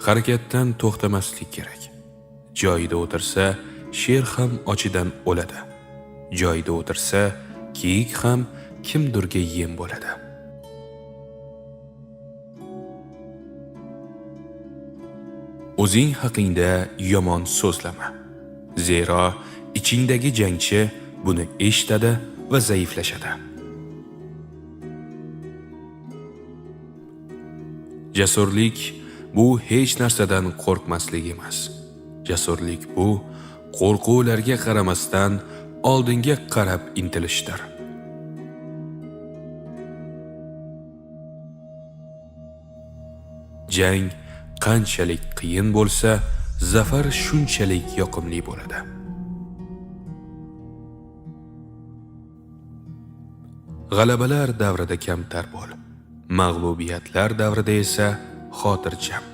Harakatdan to'xtamaslik kerak. Joyida o'tirsa, sher ham ochidan o'ladi. Joyida o'tirsa, kiyik ham kimdirga yem bo'ladi. O'zing haqingda yomon so'zlama. Zero ichingdagi jangchi buni eshitadi va zaiflashadi. Jasurlik bu hech narsadan qo'rqmaslik emas. Jasurlik bu qo'rquvlarga qaramasdan oldinga qarab intilishdir. Jang qanchalik qiyin bo'lsa, zafar shunchalik yoqimli bo'ladi. G'alabalar davrida kamtar bo'l, mag'lubiyatlar davrida esa xotirjam.